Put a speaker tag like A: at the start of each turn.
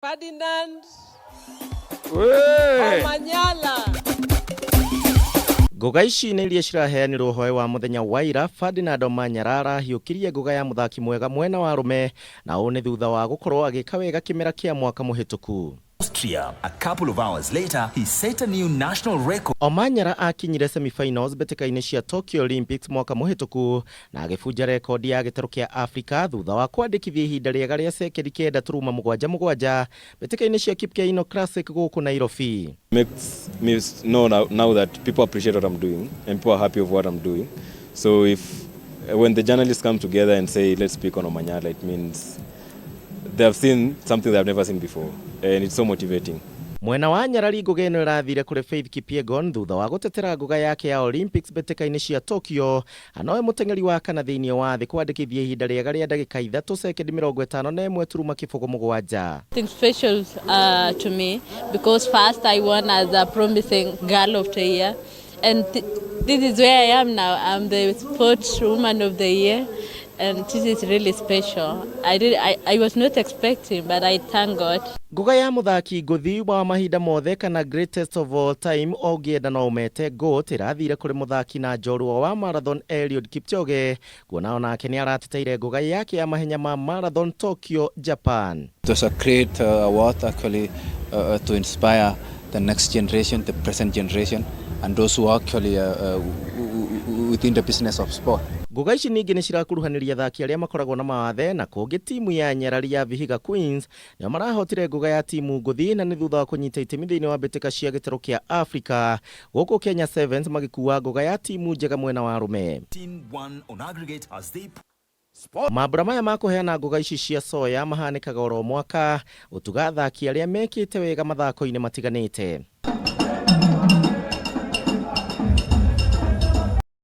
A: Ferdinand
B: Wee!
A: Omanyala.
C: Ngũga ici nĩ iria ciraheanirwo hwaĩ wa mũthenya wa ira. Ferdinand Omanyala arahiũkirie ngũga ya mũthaki mwega mwena wa arũme, na ũũ nĩ thutha wa gũkorwo agĩka wega kĩmera kĩa mwaka mũhĩtũku.
D: Austria. A couple of hours later, he set a new national record.
C: Omanyala akinyire semi-finals mbĩtĩka-inĩ cia Tokyo Olympics mwaka mũhĩtũku na agĩbunja rekondi ya gĩtarũ kĩa Afrika thutha wa kwandĩkithia ihinda rĩega rĩa cekendi 9.77 mbĩtĩka-inĩ cia Kipkeino Classic gũkũ Nairobi.
B: Makes me know now that people appreciate what I'm doing and people are happy of what I'm doing. So if when the journalists come together and say, "Let's speak on Omanyala," it means they have seen something they have never seen before, and it's so motivating.
C: Mwena wa nyarari, ngũga ĩno ĩrathire kũrĩ Faith Kipyegon thutha wa gũtetera ngũga yake ya Olympics mbĩtĩka-inĩ cia Tokyo. Anowe mũteng'eri wa kana thĩinĩ wa thĩ kwandĩkithia ihinda rĩega rĩa ndagĩka 3 sekendi 51.07.
E: Something special to me because first I won as a promising girl of the year, and this is where I am now. I'm the sports woman of the year, and this is really special. I was not expecting, but I thank God.
C: Ngũga ya mũthaki ngũthi wa mahinda mothe kana greatest of all time, ũngĩenda no ũmete GOAT, ĩrathire kũrĩ mũthaki na njorua wa marathon Eliud Kipchoge, kuona onake nĩ arateteire ngũga yake ya mahenya ma marathon Tokyo, Japan.
F: It was a great award actually to inspire the next generation, the present generation, and those who are actually within the business of sport.
C: Ngũga ici ningĩ nĩ cirakuruhanĩria athaki arĩa makoragwo na mawathe, na kũngĩ timu ya nyarari ya Vihiga Queens nĩo marahotire ngũga ya timu ngũthi, na nĩ thutha wa kũnyita itemi thĩinĩ wa mbĩtĩka cia gĩtarũ kĩa Africa, gũkũ Kenya Sevens magĩkua ngũga ya timu njega mwena wa arũme.
D: 1 on aggregate as they
C: Mambura maya ma kũheana ngũga ici cia soya mahanĩkaga oro mwaka gũtuga athaki arĩa mekĩte wega mathako-inĩ matiganĩte.